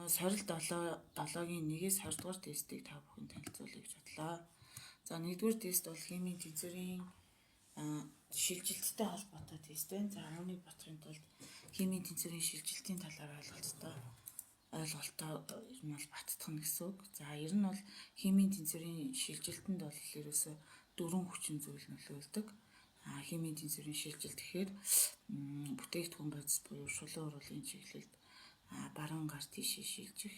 Сорил 7 7-гийн 1-ээс 20 дугаар тестийг та бүхэн танилцуулъя гэж бодлоо. За, нэгдүгээр тест бол химийн тэнцвэрийн шилжилттэй холбоотой тест байна. За, үүнийг бодохын тулд химийн тэнцвэрийн шилжилтийн талаар ойлголтоо ер нь бол баттгах нь гэсэн үг. За, ер нь бол химийн тэнцвэрийн шилжилтэнд бол ерөөсөө дөрвөн хүчин зүйл нөлөөлдөг. Химийн тэнцвэрийн шилжилт гэхээр бүтээгдэхүүн бодис буюу шулуун уруулын чиглэлд баруун гар тийшээ шилжих,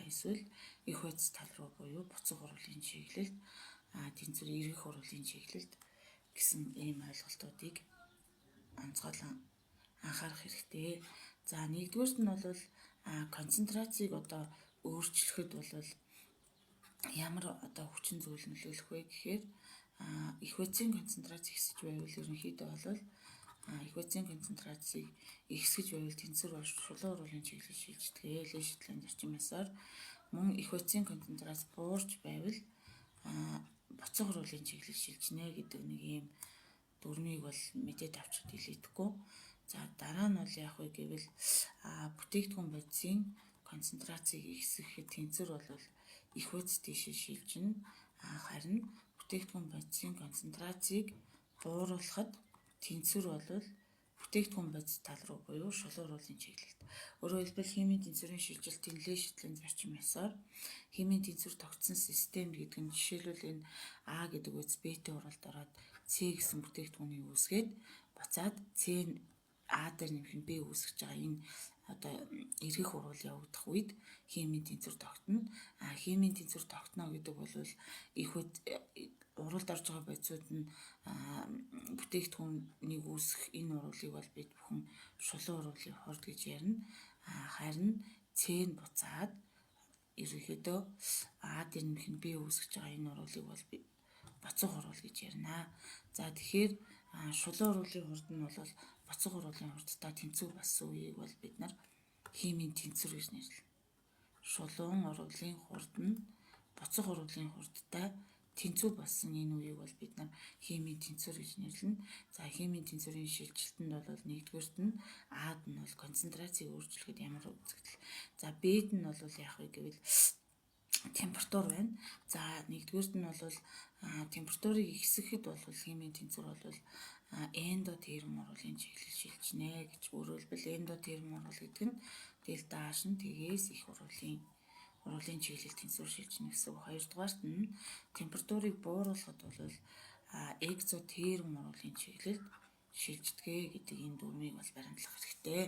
эсвэл эх бодис тал руу буюу буцах уруулын чиглэлд, тэнцвэр эргэх уруулын чиглэлд гэсэн ийм ойлголтуудыг онцгойлон анхаарах хэрэгтэй. За, нэгдүгээрт нь бол концентрацийг одоо өөрчлөхөд бол ямар одоо хүчин зүйл нөлөөлөх вэ гэхээр эх бодисын концентрац ихсэж байвал, ерөнхийдөө бол эх бодисын концентрацийг ихсгэж байвал тэнцвэр бол шулуун уруулын чиглэл шилждэг. Ле Шателийн зарчим ёсоор мөн эх бодисын концентрац буурч байвал буцах уруулын чиглэл шилжинэ гэдэг нэг ийм дүрмийг бол мэдээд авчихад илээдэхгүй. За, дараа нь бол яах вэ гэвэл бүтээгдэхүүн бодисын концентрацийг ихсгэхэд тэнцвэр бол эх бодис тийшээ шилжинэ. Харин бүтээгдэхүүн бодисын концентрацийг бууруулахад тэнцвэр бол бүтээгдэхүүн бодис тал руу буюу шулуун уруулын чиглэлд. Өөрөөр хэлбэл, химийн тэнцвэрийн шилжилтийн Ле Шателийн зарчим ёсоор химийн тэнцвэр тогтсон систем гэдэг нь жишээлбэл, энэ А гэдэг бодис Б-тэй уралд ороод С гэсэн бүтээгдэхүүнийг үүсгээд, буцаад С А дээр нэмэх нь Б үүсгэж байгаа энэ одоо эргэх уруул явагдах үед химийн тэнцвэр тогтно. Химийн тэнцвэр тогтно гэдэг бол эх уруулд орж байгаа бодисууд нь бүтээгдэхүүнийг үүсгэх энэ уруулыг бол бид бүхэн шулуун уруулын хурд гэж ярина. Харин С нь буцаад ерөнхийдөө А дээр нэмэх нь Б үүсгэж байгаа энэ уруулыг бол би буцах уруул гэж ярина. За, тэгэхээр шулуун уруулын хурд нь бол буцах уруулын хурдтай тэнцүү болсон үеийг бол бид нар химийн тэнцвэр гэж нэрлэнэ. Шулуун уруулын хурд нь буцах уруулын хурдтай тэнцүү болсон энэ үеийг бол бид нар химийн тэнцвэр гэж нэрлэнэ. За, химийн тэнцвэрийн шилжилтэнд бол нэгдүгээрт нь А-д нь бол концентрацийг өөрчлөхөд ямар үзэгдэл. За, Б-д нь бол яах вэ гэвэл температур байна. За, нэгдүгээрт нь бол температурыг ихсгэхэд бол химийн тэнцвэр бол эндотерм уруулын чиглэл шилжинэ гэж. Өөрөөр хэлбэл, эндотерм уруул гэдэг нь дельта H нь тэгээс их уруулын чиглэл тэнцвэр шилжинэ гэсэн үг. Хоёрдугаарт нь температурыг бууруулахад бол экзотерм уруулын чиглэлд шилждэг гэдэг энэ дүрмийг бол баримтлах хэрэгтэй.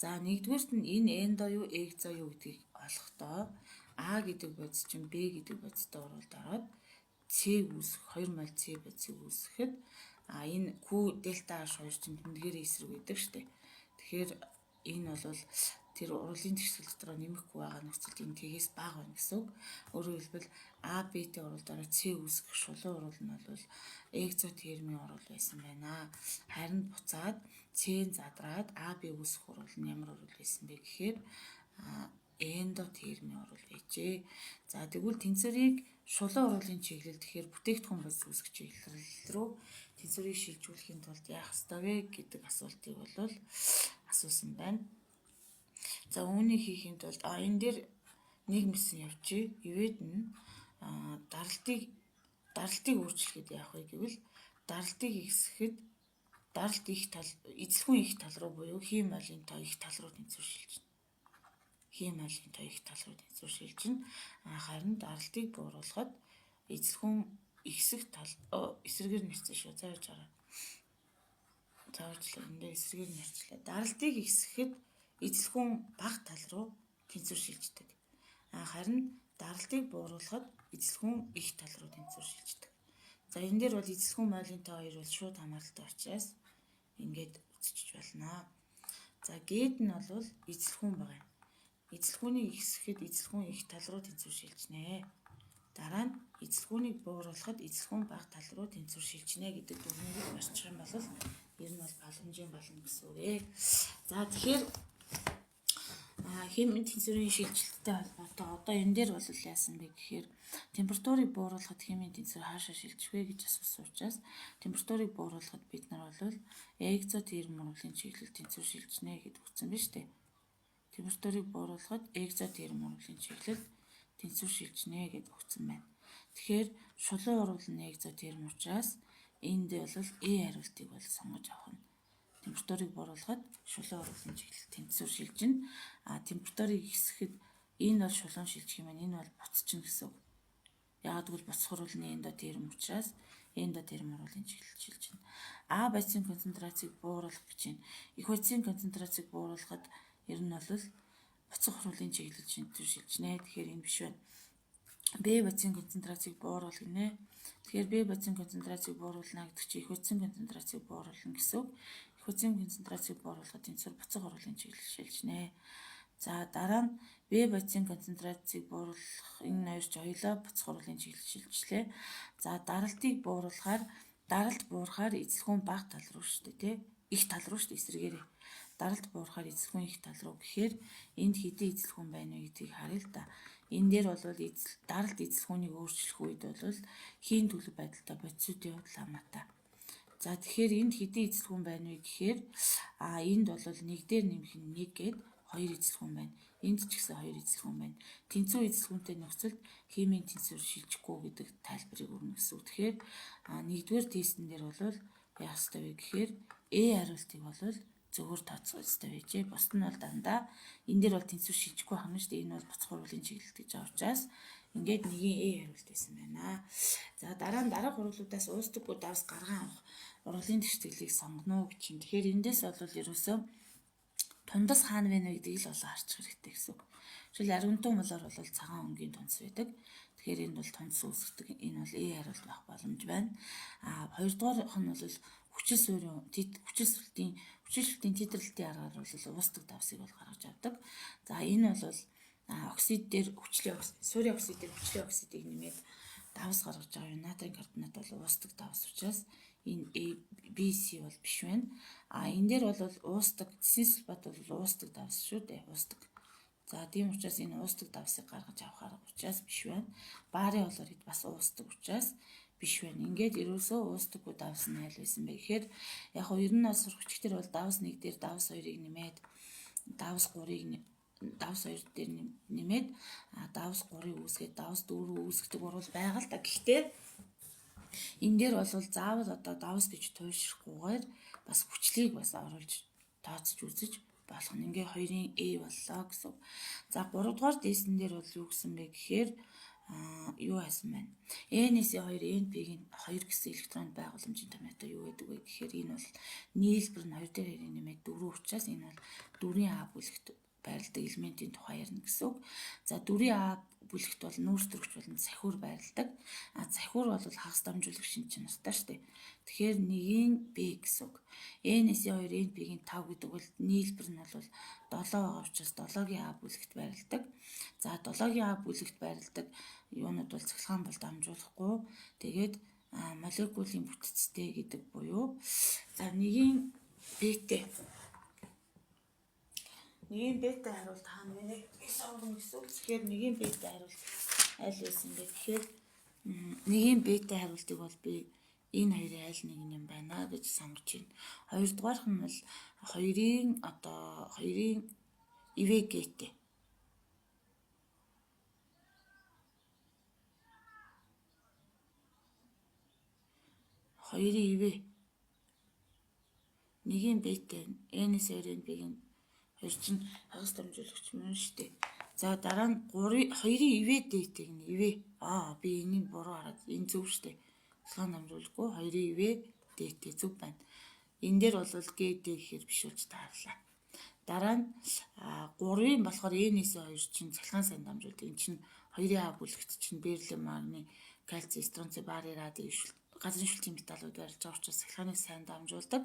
За, нэгдүгээрт нь энэ эндо юу, экзо юу гэдгийг олохдоо А гэдэг бодис чинь Б гэдэг бодистой уруулд ороод С үүсэх, 2 моль С бодисыг үүсгэхэд энэ Q дельта H 2 чинь тэндгээрээ эсрэг байдаг штэ. Тэгэхээр энэ бол тэр уруулын тэгшил дотроо нэмэхгүй байгаа нөхцөлд энэ тэгээс бага байна гэсэн үг. Өөрөөр хэлбэл, А Б-тэй уруулд ороод С үүсгэх шулуун уруул нь бол экзотермийн уруул байсан байна. Харин буцаад С-н задраад А Б үүсгэх уруул нь ямар уруул байсан бэ гэхээр эндотермийн уруул байжээ. За, тэгвэл тэнцвэрийг шулуун уруулын чиглэл, тэгэхээр бүтээгдэхүүн бодис үүсгэх чиглэл рүү тэнцвэрийг шилжүүлэхийн тулд яах ёстой вэ гэдэг асуултыг бол асуусан байна. За, үүнийг хийхийн тулд энэ дээр нэг мэсэн явчих. Ивэд нь даралтыг өөрчлөхэд яах вэ гэвэл даралтыг ихсгэхэд даралт их тал, эзэлхүүн их тал руу буюу хим молийн тоо их тал руу тэнцвэр шилжинэ. Хим молийн тоо их тал руу тэнцвэр шилжинэ. Харин даралтыг бууруулахад эзэлхүүн ихсэх тал, эсрэгээр нэрсэн шүү. За, явж гараа. Заавчлаа, энэ дээр эсрэгээр нэрчлээ. Даралтыг ихсгэхэд эзэлхүүн бага тал руу тэнцвэр шилждэг. Харин даралтыг бууруулахад эзэлхүүн их тал руу тэнцвэр шилждэг. За, энэ дээр бол эзэлхүүн молийн тоо хоёр бол шууд хамааралтай учраас ингээд үзчихэж болно. За, гээд нь бол эзэлхүүн байгаа юм. Эзэлхүүнийг ихсгэхэд эзэлхүүн их тал руу тэнцвэр шилжинэ. Дараа нь эзэлхүүнийг бууруулахад эзэлхүүн бага тал руу тэнцвэр шилжинэ гэдэг дүрмийг барьчих юм бол ер нь бол боломжийн болно гэсэн үг ээ. За, тэгэхээр химийн тэнцвэрийн шилжилттэй холбоотой одоо энэ дээр бол яасан бэ гэхээр температурыг бууруулахад химийн тэнцвэр хаашаа шилжих вэ гэж асуусан учраас температурыг бууруулахад бид нар бол экзотерм уруулын чиглэл тэнцвэр шилжинэ гэдээ өгсөн биз дээ. Температурыг бууруулахад экзотерм уруулын чиглэлд тэнцвэр шилжинэ гэж өгсөн байна. Тэгэхээр шулуун уруул нь экзотерм учраас энд бол Э хариултыг бол сонгож авах нь. Температурыг бууруулахад шулуун уруулын чиглэл тэнцвэр шилжинэ. А температурыг ихсэхэд энэ бол шулуун шилжих юм байна. Энэ бол буцчихна гэсэн үг. Яагаад гэвэл буцах уруул нь эндотерм учраас эндотерм уруулын чиглэл шилжинэ. А бодисын концентрацийг бууруулах гэж байна. Их бодисын концентрацийг бууруулахад ер нь бол буцах уруулын чиглэл тэнцвэр шилжинэ. Тэгэхээр энэ биш байна. Б бодисын концентрацийг бууруул гинэ. Тэгэхээр Б бодисын концентрацийг бууруулна гэдэг чинь их бодисын концентрацийг бууруулна гэсэн үг. Их бодисын концентрацийг бууруулахад тэнцвэр буцах уруулын чиглэл шилжинэ. За дараа нь Б бодисын концентрацийг бууруулах энэ хоёр ч хоёулаа буцах уруулын чиглэл шилжлээ. За даралтыг бууруулахаар даралт буурахаар эзлэхүүн бага тал руу шүү дээ, тий? Их тал руу шүү дээ, эсрэгээрээ. Даралт буурахаар эзлэхүүн их тал руу гэхээр энд хэдэн эзлэхүүн байна вэ гэдгийг харъя л да. Энэ дээр бол даралт эзлэхүүнийг өөрчлөх үед бол хийн төлөв байдалтай бодисуудын хувьд ламаатай. За тэгэхээр энд хэдэн эзлэхүүн байна вэ гэхээр энд бол 1 дээр нэмэх нь 1 гээд 2 эзлэхүүн байна. Энд ч гэсэн 2 эзлэхүүн байна. Тэнцүү эзлэхүүнтэй нөхцөлд химийн тэнцвэр шилжихгүй гэдэг тайлбарыг өгнө гэсэн үг. Тэгэхээр нэгдүгээр тестэн дээр бол яах ёстой вэ гэхээр Э хариултыг бол зөвхөр тооцох ёстой байжээ. Бусд нь бол дандаа энэ дээр бол тэнцвэр шилжихгүй байна шүү дээ. Энэ бол буцах уруулын чиглэлт гэж байгаа учраас ингээд нэгийн Э хариулт байсан байна. За дараа нь дараах уруулуудаас уустдаггүй давс гарган авах уруулын тэгшитгэлийг сонгоно гэж чинь. Тэгэхээр эндээс бол ерөөсөө тундас хаана байна вэ гэдгийг л олоо харчих хэрэгтэй гэсэн үг. Жишээл ариунтун болоор бол цагаан өнгийн тунц байдаг. Тэгэхээр энд бол тунц үүсгдэг. Энэ бол Э хариулт байх боломж байна. А хоёрдугаарх нь бол хүчил суурийн хүчил сүлтийн титрлэлтийн аргаар бол уустдаг давсыг бол гаргаж авдаг. За энэ бол оксид дээр хүчлийн суурийн оксид дээр хүчлийн оксидыг нэмээд давс гаргаж байгаа юм. Натрийн карбонат бол уустдаг давс учраас энэ A, B, C бол биш байна. А энэ дээр бол уустдаг цэсний сульфат бол уустдаг давс шүү дээ. Уустдаг. За тийм учраас энэ уустдаг давсыг гаргаж авах арга учраас биш байна. Барийн хлорид бас уустдаг учраас биш байна. Ингээд ерөөсөө уустдаггүй давс нь аль байсан бэ гэхээр яг хоо ер нь бол сурагч дээр бол давс 1 дээр давс 2-ыг нэмээд давс 3-ыг давс 2 дээр нэмээд давс 3-ыг үүсгээд давс 4 үүсгдэг урвал байгаа л да. Гэхдээ энэ дээр бол заавал одоо давс гэж туйлшрахгүйгээр бас хүчлийг бас оруулж тооцож үзэж болох нь. Ингээ 2-ын A боллоо гэсэн. За 3 дугаар дээсэн дээр бол юу гэсэн бэ гэхээр юу хайсан байна. N-с 2 NP-ийн 2 гэсэн электрон байгууламжийн томьёотой юу гэдэг вэ гэхээр энэ бол нийлбэр нь 2 дээр 2 нэмээд 4 учраас энэ бол 4-ийн А бүлэгт байрладаг элементийн тухай ярина гэсэн үг. За 4-ийн А бүлэгт бол нүүрс төрөгч болон цахиур байрладаг. А цахиур бол хагас дамжуулагч шин чанартай шүү дээ. Тэгэхээр 1-ийн Б гэсэн үг. N-с 2 NP-ийн 5 гэдэг бол нийлбэр нь бол 7 байгаа учраас 7-гийн А бүлэгт байрладаг. За 7-гийн А бүлэгт байрладаг юунууд бол цахилгаан бол дамжуулахгүй. Тэгээд молекулын бүтцтэй гэдэг буюу за 1-ийн Б-тэй. 1-ийн Б-тэй хариулт хаана вэ? Би сонгоно гэсэн үг. Тэгэхээр 1-ийн Б-тэй хариулт аль байсан бэ гэхээр 1-ийн Б-тэй хариултыг бол би энэ хоёрын аль нэг юм байна гэж сонгож байна. Хоёрдугаарх нь бол 2-ын одоо 2-ын ИВГ-тэй. Хоёрын ИВ 1-ийн Б-тэй N-с 2 N-ийн хоёр чинь хагас дамжуулагч мөн шүү дээ. За дараа нь 2-ын ИВ Д-тэй гэнэ. ИВ. Би энийг буруу хараад энэ зөв шүү дээ. Цахилгаан дамжуулахгүй 2-ын ИВ Д-тэй зөв байна. Энэ дээр бол Г Д гэхээр биш болж таарлаа. Дараа нь 3-ын болохоор N-с 2 чинь цахилгаан сайн дамжуулдаг. Энэ чинь 2-ын А бүлэгт чинь бериллиум, магний, кальци, стронци, бари, ради газрын шүлтийн металлууд барилж байгаа учраас цахилгааныг сайн дамжуулдаг.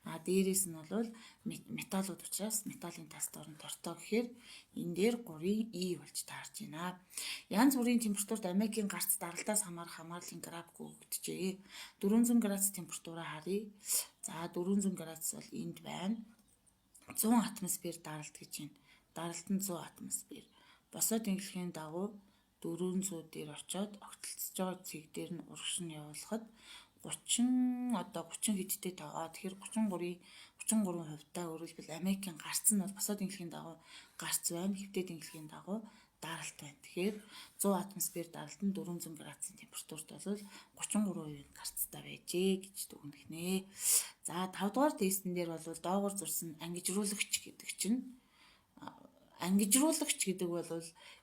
А дээрээс нь бол металлууд учраас металлын тас дорн тортой гэхээр энэ дээр 3-ын И болж таарч байна. Янз бүрийн температурт аммиакийн гарц даралтаас хамаарах хамаарлын график өгөгдөжээ. 400 градус температураа харъя. За 400 градус бол энд байна. 100 атмосфер даралт гэж байна. Даралт нь 100 атмосфер. Босоо тэнхлэхийн дагуу 400 дээр очиод огтлцож байгаа цэг дээр нь урагш нь явуулахад 30 одоо 30 хэдтэй таа. Тэгэхээр 33-ийн 33% та өөрөөр хэлбэл Америкийн гарц нь бол босоо тэнхлэгийн дагуу гарц байна. Хэвтэй тэнхлэгийн дагуу даралт байна. Тэгэхээр 100 атмосфер даралт нь 400 градусын температурт бол 33% гарцтай байжээ гэж дүгнэх нэ. За 5 дугаар тестэн дээр бол доогуур зурсан ангижруулагч гэдэг чинь ангижруулагч гэдэг бол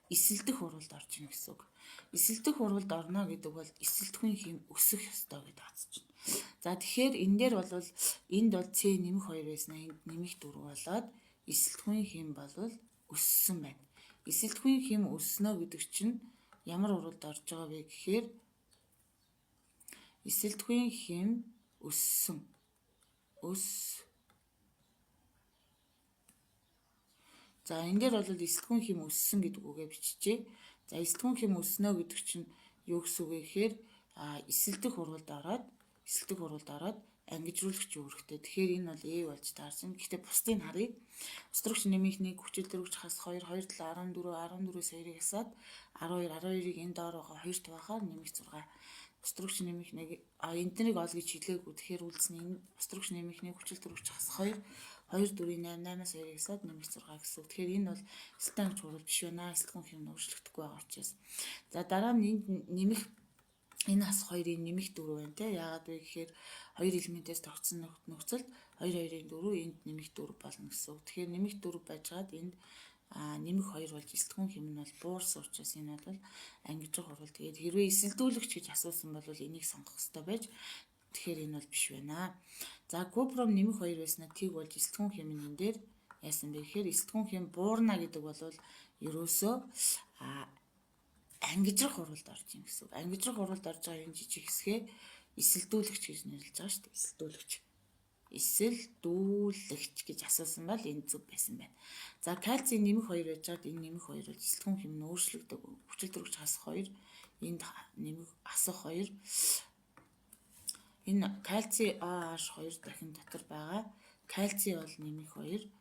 эсэлдэх хуралд орж ийн гэсэн үг. Эсэлдэх хуралд орно гэдэг бол эсэлдэхүйн хэм өсөх ёстой гэдэг бодож байна. За тэгэхээр энэ дээр бол энд бол C нэмэх 2 байснаа энд нэмэх 4 болоод эсэлдэхүйн хэм бол өссөн байна. Эсэлдэхүйн хэм өсснө гэдэг чинь ямар хуралд орж байгаа вэ гэхээр эсэлдэхүйн хэм өссөн. Өс. За энэ дээр бол эсэлдэхүүн хэм өссөн гэдэг үгээ биччихье. За эсэлдэхүүн хэм өснө гэдэг чинь юу гэсэн үг вэ гэхээр эсэлдэх хуралд ороод ангижруулагч үүрэгтэй. Тэгэхээр энэ бол E болж таарсан. Гэхдээ бусдыг харъя. Устрогч нэмэх 1, хүчил дөрвөгч хас 2, 2 7 14, 14-өөс 2-ыг хасаад 12, 12-ыг энэ доор байгаа 2 хуваахаар нэмэх 6. Устрогч нэмэх 1, энднийг ол гэж хэлээгүй. Тэгэхээр үлдсэн энэ устрогч нэмэх 1, хүчил дөрвөгч хас 2, 2 4 8, 8-аас 2-ыг хасаад нэмэх 6 гэсэн үг. Тэгэхээр энэ бол эсэлтэн ангиж хурал биш байна. Эсэлтхэн хэм өөрчлөгдөхгүй байгаа учраас. За дараа нь энд нэмэх энэ хас 2-ын нэмэх 4 байна те. Яагаад вэ гэхээр хоёр элементээс тогтсон нөхцөлд 2 2-ын 4 энд нэмэх 4 болно гэсэн үг. Тэгэхээр нэмэх 4 байжгаад энд нэмэх 2 болж эсэлтгүүн хэм нь бол буурсан учраас энэ бол ангижрах хурал. Тэгээд хэрвээ эсэлдүүлэгч гэж асуусан бол энийг сонгох ёстой байж тэгэхээр энэ бол биш байна. За купром нэмэх 2 байснаа тэг болж эсэлтгүүн хэм нь энэ дээр яасан бэ гэхээр эсэлтгүүн хэм буурна гэдэг бол ерөөсөө ангижрах хуралд орж ийн гэсэн үг. Ангижрах хуралд орж байгаа энэ жижиг хэсгээ эсэлдүүлэгч гэж нэрлэж байгаа шүү дээ. Эсэлдүүлэгч. Эсэлдүүлэгч гэж асуусан бол энэ зөв байсан байна. За кальций нэмэх 2 байжгаад энэ нэмэх 2 бол эсэлтгүүн хэм нь өөрчлөгдөв. Хүчил дөрвөгч хасах 2, энд нэмэх асах 2. Энэ кальций OH 2 дахин дотор байгаа. Кальций бол нэмэх 2.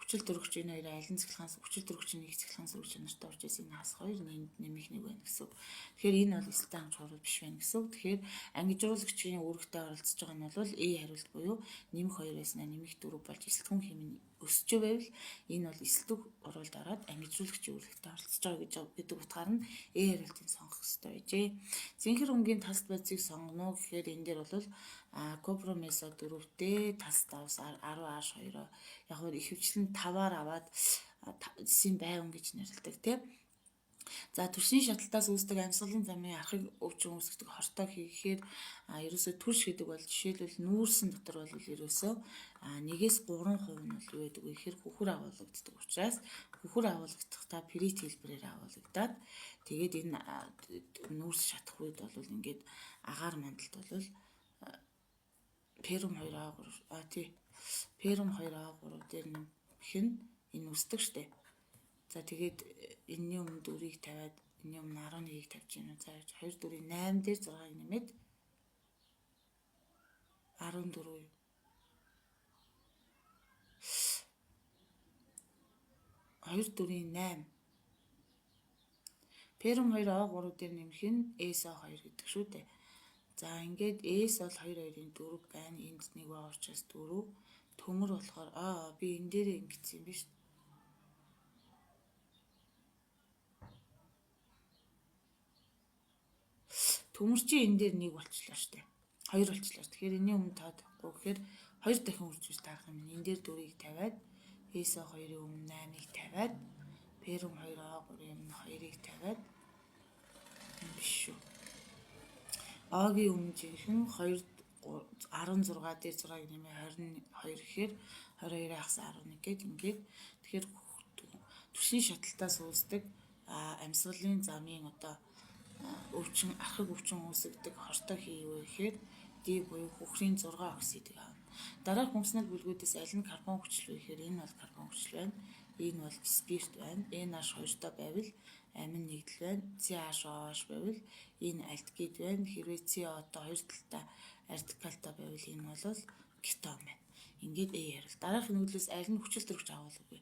Хүчил дөрвөгч энэ хоёрын аль нь цэглэхээс хүчил дөрвөгч нэг цэглэхээс үр чанартай учраас энэ хас 2 энд нэмэх 1 байна гэсэн үг. Тэгэхээр энэ бол эсэлтэн ангиж хурал биш байна гэсэн үг. Тэгэхээр ангижруулагчийн үүрэгтэй оролцож байгаа нь бол E хариулт буюу нэмэх 2 байснаа нэмэх 4 болж эсэлтгүүн хэм нь өсөж байвал энэ бол эсэлтэг хуралд ороод ангижруулагчийн үүрэгтэй оролцож байгаа гэж гэдэг утгаар нь E хариултыг сонгох ёстой байжээ. Зинхэр өнгийн талт бодисыг сонгоно уу гэхээр энэ дээр бол копромесо 4-тэй тас давс 10H2-оо яг хөө ихэвчлэн 5-аар аваад зэсийн байван гэж нэрлэдэг тийм. За түлшний шаталтаас үүсдэг амьсгалын замын архаг өвчин үүсгэдэг хортой хийхээр ерөөсөө түлш гэдэг бол жишээлбэл нүүрсэн дотор бол ерөөсөө 1-ээс 3% нь бол юу гэдэг вэ гэхээр хөхөр агуулгаддаг учраас хөхөр агуулгахдаа перит хэлбэрээр агуулгадаад тэгээд энэ нүүрс шатах үед бол ингээд агаар мандалд бол Перум 2А3 тий Перум 2А3 дээр нэмэх нь энэ үсдэг штэ. За тэгээд энэний өмнө 4-ийг тавиад энэний өмнө 11-ийг тавьж гинэ. За 2 4 8 дээр 6-ыг нэмээд 14 юу? 2 4 8. Перум 2А3 дээр нэмэх нь SO2 гэдэг шүү дээ. За ингээд S бол 2 2-ын 4 байна. Энд нэг байгаа учраас 4. Төмөр болохоор би энэ дээрээ ингэсэн юм биш. Төмөр чи энэ дээр нэг болчлоо штэ. 2 болчлоо. Тэгэхээр энэний өмнө тоо тавихгүй гэхээр 2 дахин үржиж таарах юм. Энэ дээр 4-ийг тавиад SO2-ын өмнө 8-ыг тавиад Перум 2A3-ын өмнө 2-ыг тавиад энэ биш шүү. О-гийн өмнө жинхэнэ 2 16 дээр 6-ыг нэмээ 22 гэхээр 22 хагас 11 гээд ингээд тэгэхээр түлшний шаталтаас үүсдэг амьсгалын замын одоо өвчин архаг өвчин үүсгдэг хортой хий юу гэхээр D буюу хөхрийн 6 оксидыг авна. Дараах функционал бүлгүүдээс аль нь карбон хүчил вэ гэхээр энэ бол карбон хүчил байна. Энэ бол спирт байна. NH2-той байвал амин нэгдэл байна. CHOH байвал энэ альдегид байна. Хэрвээ CO-той хоёр талтай радикалтай байвал энэ бол кетон байна. Ингээд A хариулт. Дараах нүүдлээс аль нь хүчил төрөгч агуулгагүй.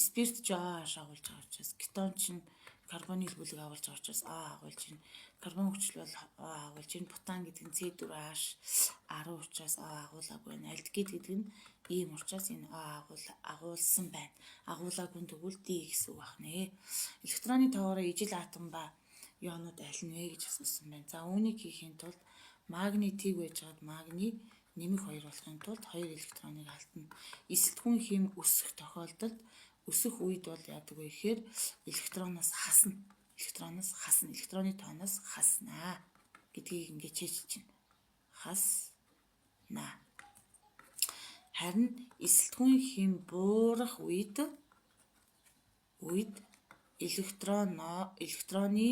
Спирт ч OH агуулж байгаа учраас кетон чинь Карбонил бүлэг агуулж байгаа учраас А агуулж байна. Карбон хүчил бол А агуулж байна. Бутан гэдэг нь C4H 10 учраас А агуулаагүй байна. Альдегид гэдэг нь ийм учраас энэ А агуулсан байна. Агуулаагүй нь тэгвэл D гэсэн үг байна. Электроны тоогоороо ижил атом ба ионууд аль нь вэ гэж асуусан байна. За үүнийг хийхийн тулд магний тэг байж байгаад магний нэмэх 2 болохын тулд 2 электроныг алдна. Эсэлтгүүн хим өсөх тохиолдолд өсөх үед бол яадаг вэ гэхээр электроноос хасна. Электроноос хасна. Электроны тооноос хаснаа гэдгийг ингээд чэйжиж байна. Хаснаа. Харин эсэлтгүүн хим буурах үед электроны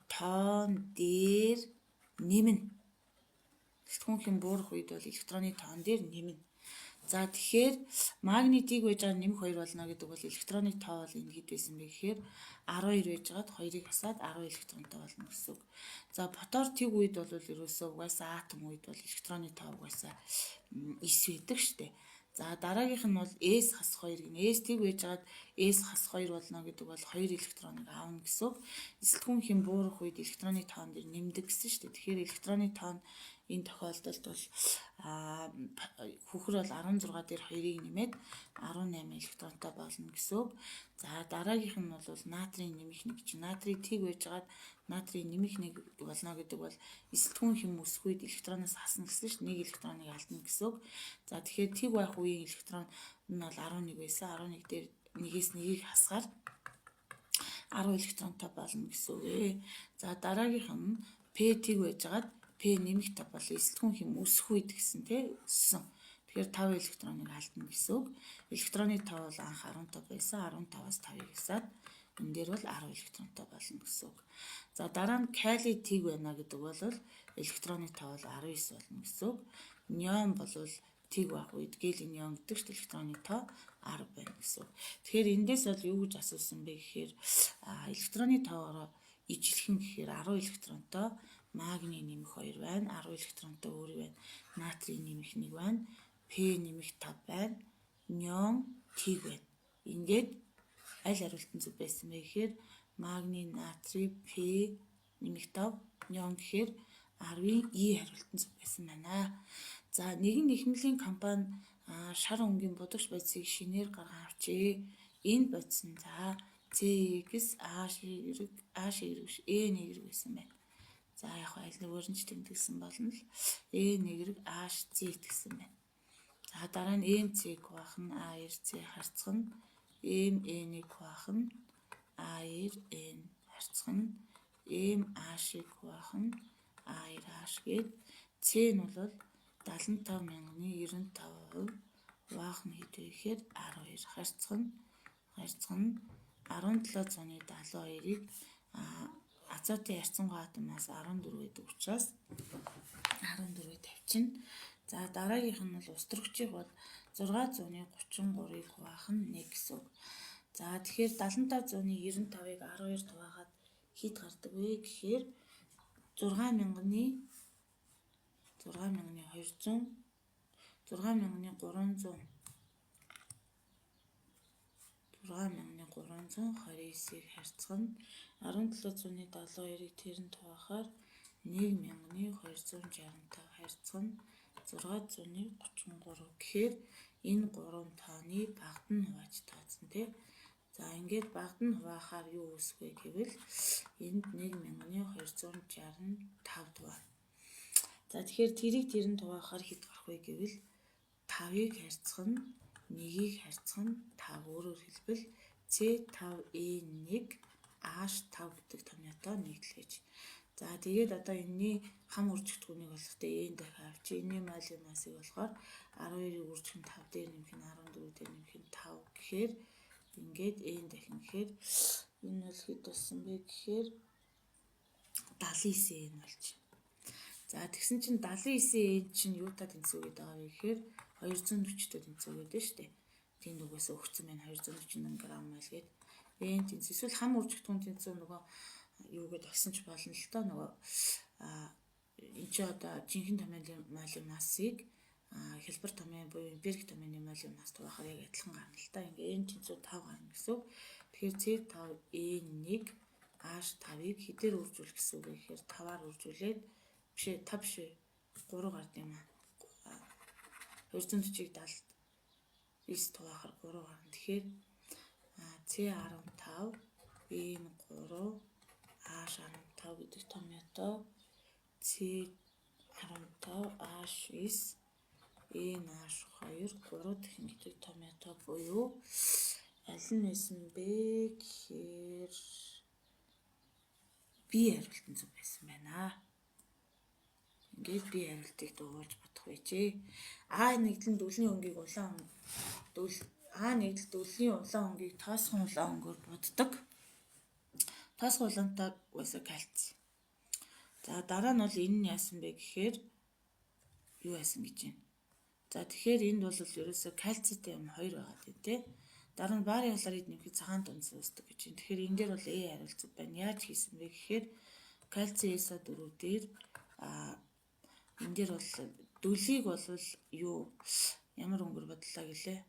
тоон дээр нэмнэ. Эсэлтгүүн хим буурах үед бол электроны тоон дээр нэмнэ. За тэгэхээр магнитыг байж байгаа нэмэх 2 болно гэдэг бол электроны тоо бол энэ хэд байсан бэ гэхээр 12 байж байгаад 2-ыг хасаад 10 электронтой болно гэсэн үг. За фотор тэг үед бол ерөөсөө угаасаа атом үед бол электроны тоо угаасаа 9 байдаг штэ. За дараагийнх нь бол S хас 2 гэнэ. S тэг байж байгаад S хас 2 болно гэдэг бол 2 электроныг авна гэсэн үг. Эсэлтгүүн хим буурах үед электроны тоон дээр нэмдэг гэсэн шүү дээ. Тэгэхээр электроны тоон энэ тохиолдолд бол хөхөр бол 16 дээр 2-ыг нэмээд 18 электронтой болно гэсэн үг. За дараагийнх нь бол натрийн нэмэх 1 чинь натрий тэг байж байгаад натрийн нэмэх 1 болно гэдэг бол эсэлтгүүн хим өсөх үед электроноос хасна гэсэн шүү дээ. 1 электроныг алдна гэсэн үг. За тэгэхээр тэг байх үеийн электрон нь бол 11 байсан. 11 дээр 1-ээс 1-ийг хасгаар 10 электронтой болно гэсэн үг ээ. За дараагийнх нь P тэг байж байгаад P нэмэх 5 бол эсэлтгүүн хим өсөх үед гэсэн тий өссөн. Тэгэхээр 5 электроныг алдна гэсэн үг. Электроны тоо бол анх 15 байсан. 15-аас 5-ыг хасаад энэ дээр бол 10 электронтой болно гэсэн үг. За дараа нь кали тэг байна гэдэг бол электроны тоо бол 19 болно гэсэн үг. Неон бол тэг байх үед гелий неон гэдэг чинь электроны тоо 10 байна гэсэн үг. Тэгэхээр эндээс бол юу гэж асуусан бэ гэхээр электроны тоогоороо ижилхэн гэхээр 10 электронтой магний нэмэх 2 байна, 10 электронтой өөр байна, натрий нэмэх 1 байна, P нэмэх 5 байна, неон тэг байна. Ингээд аль хариулт нь зөв байсан бэ гэхээр магний, натрий, P нэмэх 5, неон гэхээр 10-ын E хариулт нь зөв байсан байна. За нэгэн нэхмэлийн компани шар өнгийн будагч бодисыг шинээр гарган авчээ. Энэ бодис нь за CX A ширэг A ширэг E нэгэр байсан байна. За яг аль нэгөр нь ч тэмдэглэсэн болно л E нэгэр H Z гэсэн байна. За дараа нь MC хуваах нь A2C харьцах нь MN-ийг хуваах нь A2N харьцах нь MH-ийг хуваах нь A2H гээд C нь бол 75,095% хуваах нь хэд вэ гэхээр 12 харьцах нь 1772-ыг азотын ярьцангуй атомаас 14 гэдэг учраас 14-ийг тавьчихна. За дараагийнх нь бол ус төрөгчийг бол 633-ыг хуваах нь 1 гэсэн үг. За тэгэхээр 7595-ыг 12 хуваагаад хэд гардаг вэ гэхээр 6200 6300 6329-ыг харьцах нь 1772-ыг тэрэнд хуваахаар 1265 харьцах нь 633 гэхээр энэ гурван тооны багад нь хувааж тооцно тий. За ингээд багад нь хуваахаар юу үүсэх вэ гэвэл энд 1265 хуваа. За тэгэхээр тэрийг тэрэнд хуваахаар хэд гарах вэ гэвэл 5-ыг харьцах нь 1-ийг харьцах нь 5, өөрөөр хэлбэл C5E1 H5 гэдэг томьёотой нэгдлэж. За тэгээд одоо энэний хам үржигдэхүүнийг болохтой N дахин авчи. Энэний молын массыг болохоор 12-ыг үржих нь 5 дээр нэмэх нь 14 дээр нэмэх нь 5 гэхээр ингээд N дахин гэхээр энэ бол хэд болсон бэ гэхээр 79 N болж байна. За тэгсэн чинь 79 N чинь юутай тэнцвүүгээд байгаа вэ гэхээр 240-тэй тэнцвүүгээд байна шүү дээ. Тэнд угаасаа өгсөн байна 241 грамм мол гээд N тэнцүү. Эсвэл хам үржигдэхүүн тэнцүү нөгөө юу гэдээ олсон ч болно л доо нөгөө энэ чи одоо жинхэнэ томьёоны молын массыг хялбар томьёо буюу эмпирик томьёоны молын масс хуваахаар яг адилхан гарна л да. Ингээ N тэнцүү 5 гарна гэсэн үг. Тэгэхээр C5 N1 H5-ыг хэдээр үржүүлэх гэсэн үг вэ гэхээр 5-аар үржүүлээд биш ээ 5 биш ээ 3 гард юм аа. 240-ыг 79 хуваахаар 3 гарна. Тэгэхээр C15 M3 H15 гэдэг томьёотой C15 H9 NH2 3 дахин гэдэг томьёотой буюу аль нь байсан бэ гэхээр B хариулт нь зөв байсан байна. Ингээд B хариултыг дуугуулж бодох байжээ. А нэгдэл нь дүлний өнгийг улаан дүл А нэгдэл дүлний улаан өнгийг тоосгон улаан өнгөөр буддаг. Тоосгон улаантай угаасаа кальци. За дараа нь бол энэ нь яасан бэ гэхээр юу яасан гэж байна. За тэгэхээр энд бол ерөөсөө кальцитай юм хоёр байгаа тийм тий. Дараа нь барийн хлорид нэмэхэд цагаан тунц үүсдэг гэж байна. Тэгэхээр энэ дээр бол Э хариулт зөв байна. Яаж хийсэн бэ гэхээр кальци SO4 дээр энэ дээр бол дүлийг бол юу ямар өнгөөр бодлоо гэлээ.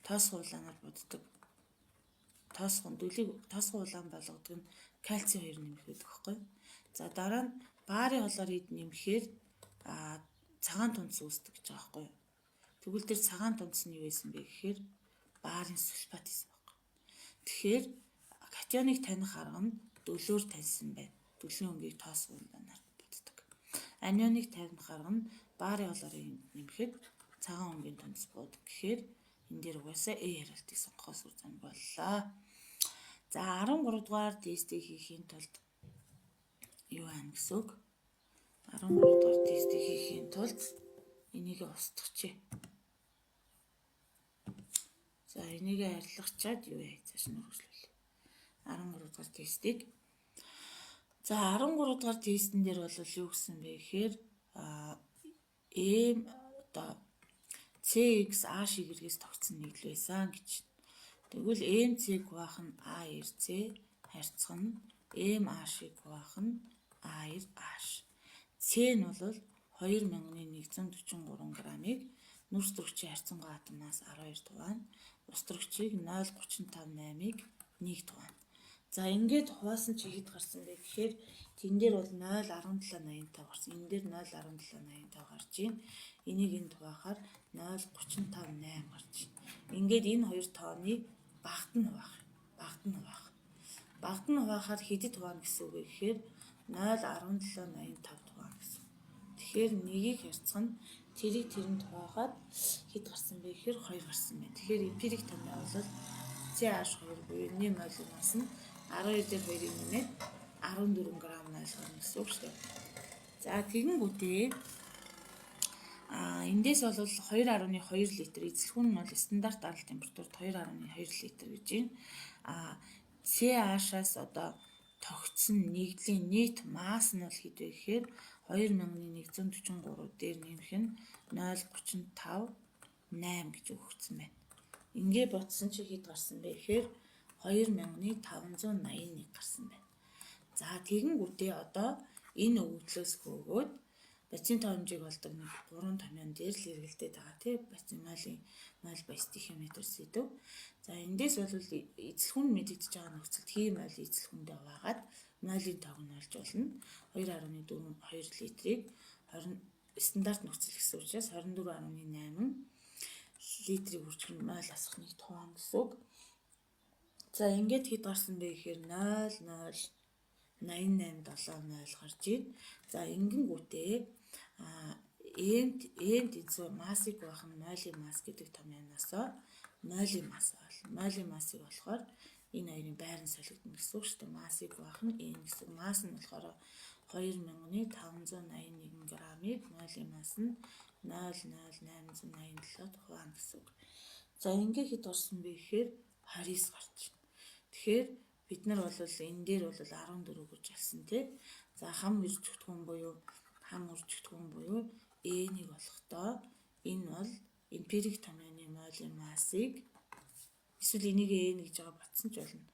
Тоосгон улаанаар буддаг. Тоосгон дүлийг тоосгон улаан болгодог нь кальци 2 нэмэх байдаг байхгүй. За дараа нь барийн хлорид нэмэхээр цагаан тунц үүсдэг гэж байгаа байхгүй. Тэгвэл тэр цагаан тунц нь юу байсан бэ гэхээр барийн сульфат байсан байхгүй. Тэгэхээр катионыг таних арга нь дөлөөр таньсан байна. Дүлийн өнгийг тоосгон улаанаар буддаг. Анионыг таних арга нь барийн хлорыг нэмэхэд цагаан өнгийн тунц буудаг гэхээр энэ дээр угаасаа Э хариултыг сонгохоос үр зам боллоо. За 13 дугаар тестийг хийхийн тулд юу аана гэсэн үг? 13 дугаар тестийг хийхийн тулд энийг устгachээ. За энийг арилгачаад юу яа цааш нь үргэлжлүүлье. 13 дугаар тестийг. За 13 дугаар тестэн дээр бол юу гэсэн бэ гэхээр M одоо CX H-ээс тогтсон нэгдэл байсан гэж. Тэгвэл MC хуваах нь ARC харьцах нь MH-ыг хуваах нь ARH. C нь бол 2143 граммыг нүрс төрөгчийн харьцангуй атомнаас 12 хуваана. Ус төрөгчийг 0.358-ыг 1 хуваана. За ингээд хуваасан чи хэд гарсан бэ гэхээр тэн дээр бол 0.1785 гарсан. Энэ дээр 0.1785 гарч байна. Энийг энд хуваахаар 0.358 гарч байна. Ингээд энэ хоёр тооны багт нь хуваах. Багт нь хуваах. Багт нь хуваахаар хэдэд хуваана гэсэн үг вэ гэхээр 0.1785 хуваана гэсэн. Тэгэхээр нэгийг харьцах нь тэрийг тэрэнд хуваагаад хэд гарсан бэ гэхээр 2 гарсан байна. Тэгэхээр эмпирик томьёо бол CH2 буюу 1 молын масс нь 12 дээр 2-ыг нэмээд 14 г мойл гарна гэсэн үг шүү дээ. За тэгэнгүүтээ эндээс бол 2.2 литр эзлэхүүн нь бол стандарт даралт температурт 2.2 литр гэж байна. CH-аас одоо тогтсон нэгдлийн нийт масс нь бол хэд вэ гэхээр 2143 дээр нэмэх нь 0.358 гэж өгөгдсөн байна. Ингээ бодсон чи хэд гарсан бэ гэхээр 2581 гарсан байна. За тэгэнгүүтээ одоо энэ өгөгдлөөс хөөгөөд бодисын тоо хэмжээг олдог нэг 3 томьёон дээр л эргэлдээд байгаа тий бодисын молын мол стихиометр сэдэв. За эндээс бол эзлэхүүн мэдэгдэж байгаа нөхцөлд хий мол эзлэхүүндээ хуваагаад молын тоог нь олж болно. 2.42 литрийг 20 стандарт нөхцөл гэсэн учраас 24.8 литрийг үржих нь мол асах нэг хуваа гэсэн үг. За ингээд хэд гарсан бэ гэхээр 0 0 88 70 гарч ийн. За ингэнгүүтээ М М тэнцүү массыг байх нь молын масс гэдэг томьёоноос молын масс болно. Молын массыг болохоор энэ хоёрын байран солигдоно гэсэн үг шүү дээ. Массыг байх нь М гэсэн. Масс нь болохоор 2581 граммыг молын масс нь 0.0887 хуваана гэсэн үг. За ингээ хэд орсон бэ гэхээр 29 гарч байна. Тэгэхээр бид нар бол энэ дээр бол 14 гэж алсан тий. За хам үржигдэхүүн буюу хам үржигдэхүүн буюу Э-нийг олохдоо энэ бол эмпирик томьёоны молын массыг эсвэл энийг Э гэж байгаа батсан ч болно.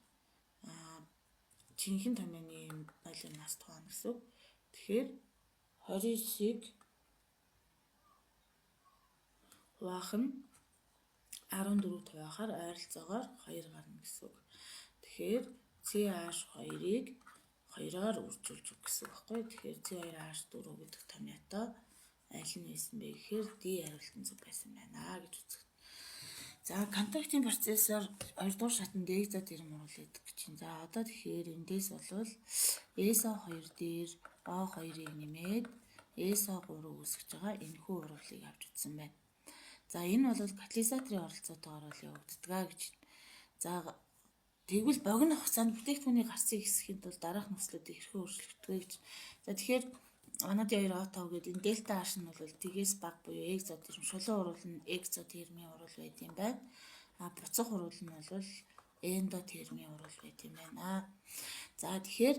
Жинхэнэ томьёоны молын масс тухайн гэсэн үг. Тэгэхээр 29-ыг хуваах нь 14 хуваахаар ойролцоогоор 2 гарна гэсэн үг. Тэгэхээр CH2-ыг 2-оор үржүүлж өг гэсэн үг байхгүй. Тэгэхээр C2H4 гэдэг томьёотой аль нь байсан бэ гэхээр D хариулт нь зөв байсан байна гэж үзэх. За, контактын процессор 2 дугаар шатанд экзотерм оруулаад гэж чинь. За, одоо тэгэхээр эндээс болвол SO2 дээр O2-ыг нэмээд SO3 үүсгэж байгаа энэхүү уруулыг авч үзсэн байна. За, энэ бол катализаторын оролцоотойгоор бол явагддаг гэж. За, тэгвэл богино хугацаанд бүтээгдэхүүний гарцыг хэсэхийн тулд дараах нөхцлүүдийг хэрхэн өөрчлөгдөх вэ гэж. За, тэгэхээр ванадын 2 O5 гэдэг энэ дельта H нь бол тэгээс бага буюу экзотерм, шулуун уруул нь экзотермийн уруул байд юм байна. А буцах уруул нь бол эндотермийн уруул байд юм байна. За, тэгэхээр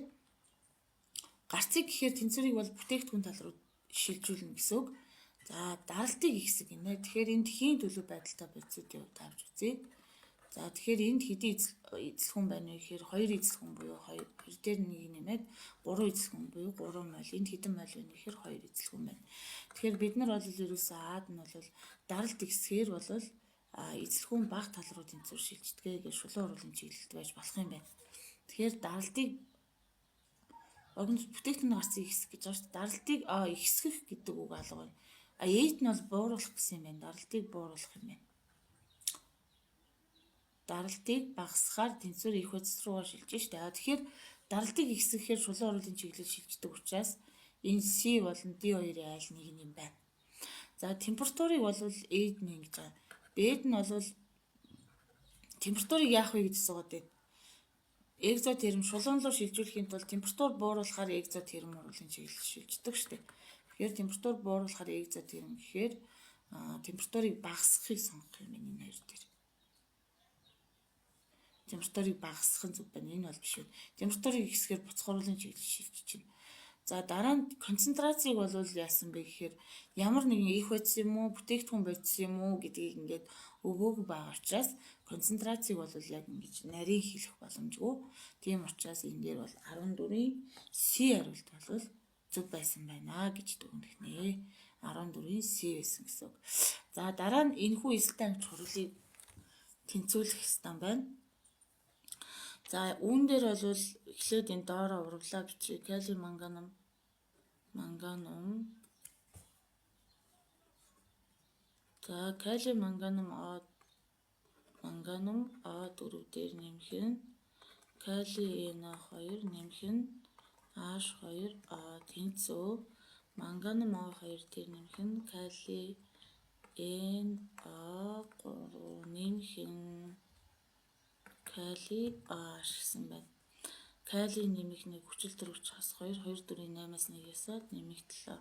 гарцыг гэхээр тэнцвэрийг бол бүтээгдэхүүн тал руу шилжүүлнэ гэсэн үг. За, даралтыг ихсэг гинэ. Тэгэхээр энд хийн төлөв байдалтай бодисуудын хувьд авч үзье. За, тэгэхээр энд хэдий эзлэхүүн байна вэ гэхээр 2 эзлэхүүн буюу 2, 2 дээр 1 нэмээд 3 эзлэхүүн буюу 3 моль. Энд хэдэн моль байна гэхээр 2 эзлэхүүн байна. Тэгэхээр бид нар бол ерөөсөө аад нь бол даралт ихсгээр бол эзлэхүүн бага тал руу тэнцвэр шилждэг гэж шулуун уруулын чиглэлд байж болох юм байна. Тэгэхээр даралтыг богино бүтээгдэхүүн гарцыг ихсэх гэж байгаа шүү дээ. Даралтыг ихсгэх гэдэг үг алга байна. А ээд нь бол бууруулах гэсэн юм байна. Даралтыг бууруулах юм байна. Даралтыг багасгахаар тэнцвэр их бодис руугаа шилжиж штэ. Тэгэхээр даралтыг ихсгэхээр шулуун уруулын чиглэл шилждэг учраас энэ C болон D хоёрын айл нэг юм байна. За, температурыг бол эд нь ингэж байгаа. Бэд нь бол температурыг яах вэ гэж асуугаад байна. Экзотерм шулуун руу шилжүүлэхийн тулд температур бууруулахаар экзотерм уруулын чиглэл шилждэг штэ. Тэгэхээр температур бууруулахаар экзотерм гэхээр температурыг багасгахыг сонгох юм байна энэ хоёр дээр. Температурыг багасгах нь зөв байна. Энэ бол биш үү. Температурыг ихсгээр буцах уруулын чиглэл шилжиж байна. За, дараа нь концентрацийг бол яасан бэ гэхээр ямар нэгэн их бодис юм уу, бүтээгдэхүүн бодис юм уу гэдгийг ингээд өгөөг байгаа учраас концентрацийг бол яг ингэж нарийн хэлэх боломжгүй. Тийм учраас энэ дээр бол 14-ийн C хариулт бол зөв байсан байна гэж дүгнэх нэ. 14-ийн C байсан гэсэн үг. За, дараа нь энэхүү эсэлтэн ангич хурлыг тэнцвүүлэх ёстой байна. За, үүн дээр бол эхлээд энэ доороо урвлаа бичиж калий манганум манганум. За, калий манганум О манганум О4 дээр нэмэх нь калий NO2 нэмэх нь H2O тэнцүү манганум О2 дээр нэмэх нь калий NO3 нэмэх нь кали OH гэсэн байна. Кали нэмэх 1 хүчил төрөгч хас 2 2 4 8-аас 1-ээс нэмэх 7.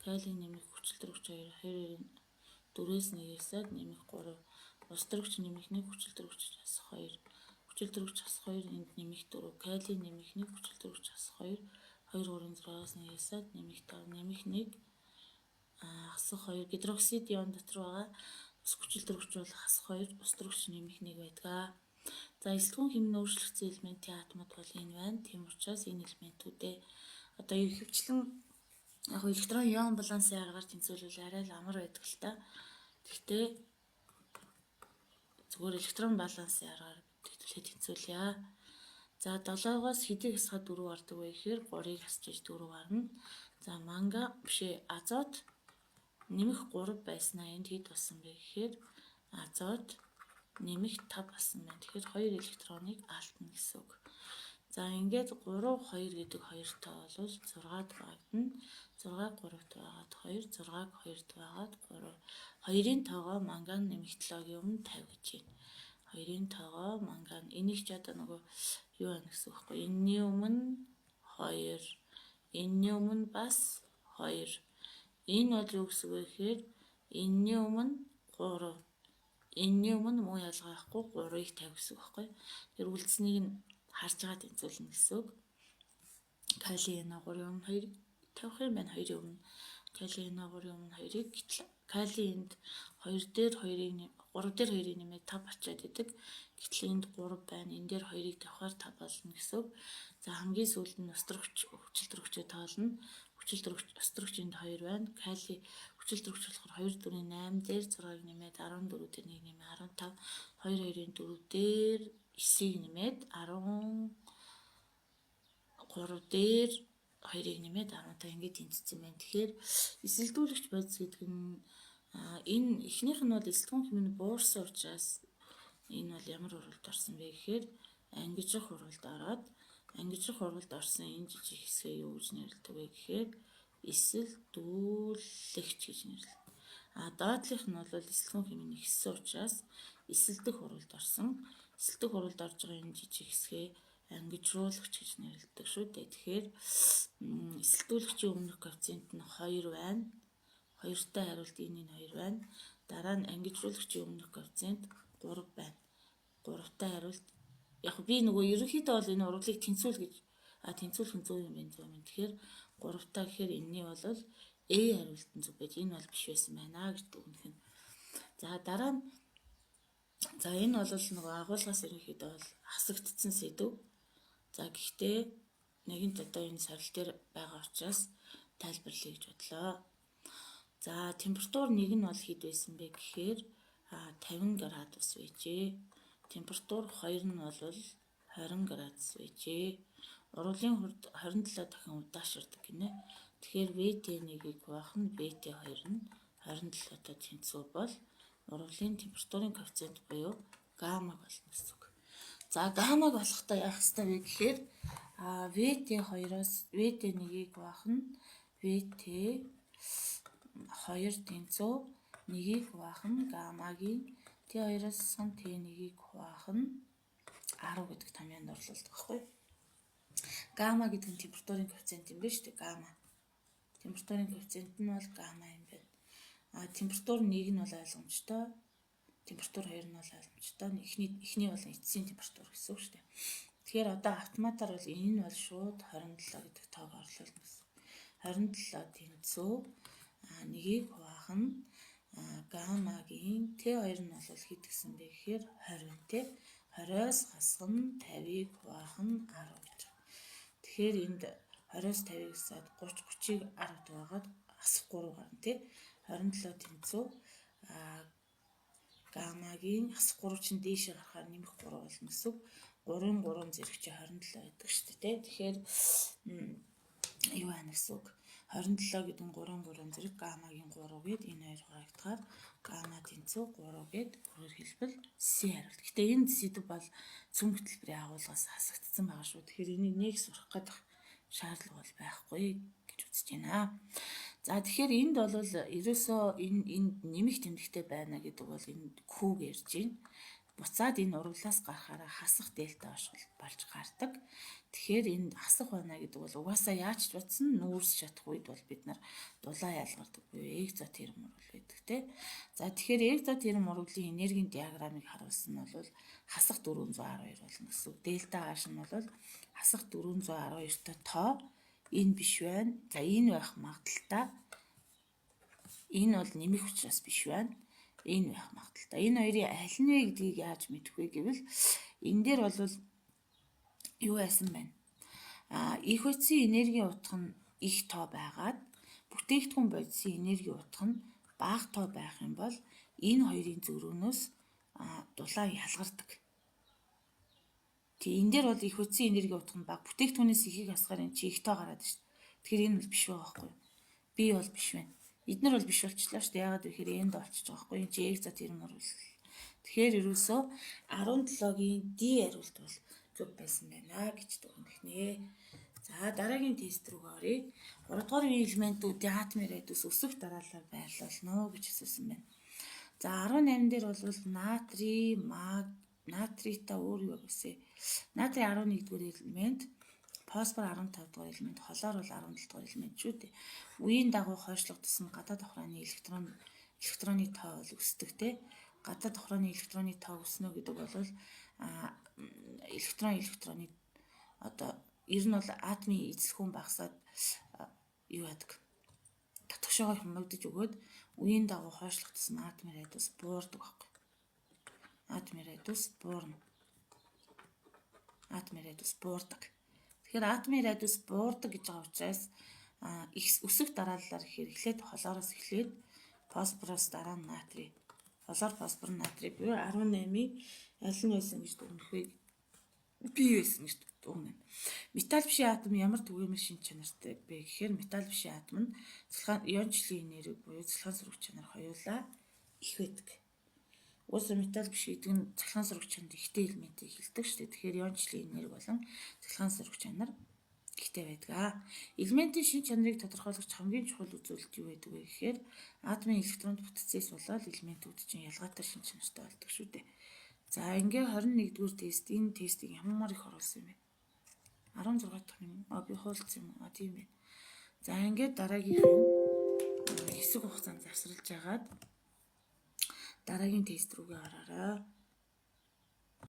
Кали нэмэх хүчил төрөгч 2 2 4-ээс 1-ээс нэмэх 3. Ус төрөгч нэмэх 1 хүчил төрөгч хас 2. Хүчил төрөгч хас 2 энд нэмэх 4. Кали нэмэх 1 хүчил төрөгч хас 2 2 3 6-аас 1-ээс нэмэх 5 нэмэх 1 хасах 2 гидроксид ион дотор байгаа ус хүчил төрөгч бол хас 2 ус төрөгч нэмэх 1 байдаг. За, эсэлтгүүн химийн өөрчлөгдсөн элементийн атомууд бол энэ байна. Тийм учраас энэ элементүүдээ одоо ихэвчлэн яг электрон ион балансын аргаар тэнцвүүлвэл арай л амар байдаг л та. Гэхдээ зүгээр электрон балансын аргаар хэвлээ тэнцвүүлье. За, 7-оос хэдийг хасахад 4 гардаг вэ гэхээр 3-ыг хасчиж 4 гарна. За, манга биш азот нэмэх 3 байснаа энд хэд болсон бэ гэхээр азот нэмэх 5 болсон байна. Тэгэхээр 2 электроныг алдна гэсэн үг. За, ингээд 3 2 гэдэг хоёртой бол 6 дугаагдана. 6 3 дугаагаад 2, 6 2 дугаагаад 3. 2-ын тоогоо манган нэмэх 7-гийн өмнө 50 гэж байна. 2-ын тоогоо манган энийг ч одоо нөгөө юу байна гэсэн үг байхгүй. Энэний өмнө 2, энэний өмнө бас 2. Энэ бол юу гэсэн үг вэ гэхээр энэний өмнө 3. Энэний өмнө муу ялгаа байхгүй 3-ыг 50 гэсэн үг байхгүй. Тэр үлдсэнийг нь харж байгаа тэнцвүүлнэ гэсэн үг. Кали NO3-ын өмнө 2 тавих юм байна. 2-ын өмнө кали NO3-ын өмнө 2-ыг гэтэл кали энд 2 дээр 2-ыг 3 дээр 2-ыг нэмээд 5 ачаад идэг. Гэтэл энд 3 байна. Энэ дээр 2-ыг тавихаар 5 болно гэсэн үг. За, хамгийн сүүлд нь ус төрөгч хүчил төрөгчөө тоолно. Хүчил төрөгч ус төрөгч энд 2 байна. Кали хүчил төрөгч болохоор 2 4 8 дээр 6-ыг нэмээд 14 дээр 1 нэмээд 15 2 2-ын 4 дээр 9-ийг нэмээд 18 3 дээр 2-ыг нэмээд 15 ингэж тэнцсэн байна. Тэгэхээр эсэлдүүлэгч бодис гэдэг нь энэ эхнийх нь бол эсэлтгүүн хэмнэн буурсан учраас энэ бол ямар урвалд орсон бэ гэхээр ангижрах урвалд ороод ангижрах урвалд орсон энэ жижиг хэсгээ юу гэж нэрлэдэг вэ гэхээр эсэлдүүлэгч гэж нэрлэдэг. А доотлих нь бол эсэлтгүүн хэмнэн ихссэн учраас эсэлдэх урвалд орсон. Эсэлдэх урвалд орж байгаа энэ жижиг хэсгээ ангижруулагч гэж нэрлэдэг шүү дээ. Тэгэхээр эсэлдүүлэгчийн өмнөх коэффициент нь 2 байна. 2-тай хариулт энэ нь 2 байна. Дараа нь ангижруулагчийн өмнөх коэффициент 3 байна. 3-тай хариулт яг би нөгөө ерөнхийдөө бол энэ урвалыг тэнцүүл гэж тэнцвүүлэх нь зөв юм байна, зөв юм. Тэгэхээр 3-таа гэхээр энэний бол э хариулт нь зөв байж энэ бол биш байсан байна гэж дүгнэх нь. За дараа нь за энэ бол нөгөө агуулгаас ерөнхийдөө бол хасагдсан сэдэв. За гэхдээ нэгэнт одоо энэ сорил дээр байгаа учраас тайлбарлая гэж бодлоо. За температур нэг нь бол хэд байсан бэ гэхээр 50 градус байжээ. Температур 2 нь бол 20 градус байжээ. Урвалын хурд 27 дахин удаашрдаг гинэ. Тэгэхээр VT1-ийг хуваах нь VT2 нь 27-той тэнцүү бол урвалын температурын коэффициент буюу гаммаг болно гэсэн үг. За гаммаг болохдоо яах ёстой вэ гэхээр VT2-оос VT1-ийг хуваах нь VT2 тэнцүү 1-ийг хуваах нь гаммагийн T2-оос T1-ийг хуваах нь 10 гэдэг томьёонд орлуулдаг байхгүй юу? Гамма гэдэг нь температурын коэффициент юм байна шүү дээ. Гамма. Температурын коэффициент нь бол гамма юм байна. А температур 1 нь бол ойлгомжтой. Температур 2 нь бол ойлгомжтой. Эхний бол эцсийн температур гэсэн үг шүү дээ. Тэгэхээр одоо автоматар бол энэ нь бол шууд 27 гэдэг тоог орлуулна гэсэн. 27 тэнцүү 1-ийг хуваах нь гаммагийн T2 нь бол хэд гэсэн бэ гэхээр 20 тий. 20-оос хасах нь 50-ыг хуваах нь 10 гэж. Тэгэхээр энд 20-оос 50-ыг хасаад 30 30-ыг 10 дугаагаад хасах 3 гарна тий. 27 тэнцүү гаммагийн хасах 3 чинь дээшээ гарахаар нэмэх 3 болно гэсэн үг. 3-ын 3 зэрэг чи 27 байдаг шүү дээ тий. Тэгэхээр юу байна гэсэн үг. 27 гэдэг нь 3 3 зэрэг гаммагийн 3 гээд энэ хоёр хуваагдахаар гамма тэнцүү 3 гээд өөрөөр хэлбэл C хариулт. Гэтэ энэ сэдэв бол цөм хөтөлбөрийн агуулгаас хасагдсан байгаа шүү. Тэгэхээр энийг нэг сурах гэдэг шаардлага бол байхгүй гэж үзэж байна. За тэгэхээр энд бол ерөөсөө энэ энд нэмэх тэмдэгтэй байна гэдэг бол энэ Q-г ярьж байна. Буцаад энэ урвалаас гарахаараа хасах дельта болж гардаг. Тэгэхээр энд хасах байна гэдэг бол угаасаа яаж ч бодсон нүүрс шатах үед бол бид нар дулаан ялгардаг буюу экзотерм урвал байдаг тий. За тэгэхээр экзотерм урвалын энергийн диаграммыг харуулсан нь бол хасах 412 болно гэсэн үг. Дельта H нь бол хасах 412-той тоо энэ биш байна. За энэ байх магадлалтай. Энэ бол нэмэх учраас биш байна. Энэ байх магадлалтай. Энэ хоёрын аль нь вэ гэдгийг яаж мэдэх вэ гэвэл энэ дээр бол юу яасан байна? Их бодисын энергийн утга нь их тоо байгаад бүтээгдэхүүн бодисын энергийн утга нь бага тоо байх юм бол энэ хоёрын зөрүүнөөс дулаан ялгардаг. Тэг энэ дээр бол их бодисын энергийн утга нь бага, бүтээгдэхүүнээс ихийг хасгаар энэ чи их тоо гараад шүү дээ. Тэгэхээр энэ бол биш байгаа байхгүй юу? Би бол биш байна. Эднэр бол биш болчлоо шүү дээ. Яагаад вэ гэхээр энд олчиж байгаа байхгүй юу? Энэ чи экзотерм урвал. Тэгэхээр ерөөсөө 17-гийн D хариулт бол зөв байсан байна гэж дүгнэх нэ. За дараагийн тест рүү оръё. 3 дугаар үеийн элементүүдийн атомын радиус өсөх дараалалаар байрлуулна уу гэж асуусан байна. За 18 дээр бол натрий, маг, натрита өөр юу гэсэн. Натрий 11 дугаар элемент, фосфор 15 дугаар элемент, хлор бол 17 дугаар элемент шүү дээ. Үеийн дагуу хойшлох тусам гадаад хаврын электроны тоо бол өсдөг те. Гадаад хаврын электроны тоо өснө гэдэг бол электроны одоо ер нь бол атомын эзлэхүүн багасаад юу яадаг татгшоогоо хумигдаж өгөөд үеийн дагуу хойшлох тусам атомын радиус буурдаг байхгүй. Атомын радиус буурна. Атомын радиус буурдаг. Тэгэхээр атомын радиус буурдаг гэж байгаа учраас их өсөх дараалалаар хэрэглээд хлороос эхлээд фосфороос дараа нь натрий. Хлор, фосфор, натрий буюу 18-ийн аль нь байсан гэж дүгнэх вэ? Бий байсан гэж дүгнэнэ. Металл бишийн атом ямар түгээмэл шинж чанартай бэ гэхээр металл бишийн атом нь цахилгаан иончлын энерги буюу цахилгаан сөрөг чанар хоёулаа их байдаг. Угаасаа металл биш гэдэг нь цахилгаан сөрөг чанар ихтэй элементийг хэлдэг шүү дээ. Тэгэхээр иончлын энерги болон цахилгаан сөрөг чанар ихтэй байдаг. Элементийн шинж чанарыг тодорхойлогч хамгийн чухал үзүүлэлт юу байдаг вэ гэхээр атомын электронд бүтцээс болоод элементүүд чинь ялгаатай шинж чанартай болдог шүү дээ. За, ингээ 21-р тест, энэ тестийг ямар их оруулсан юм бэ? 16 дахь юм. А, би хуулсан юм. А, тийм байна. За, ингээд дараагийнх нь хэсэг хугацаанд завсарлаж агаад дараагийн тест рүүгээ ороорой.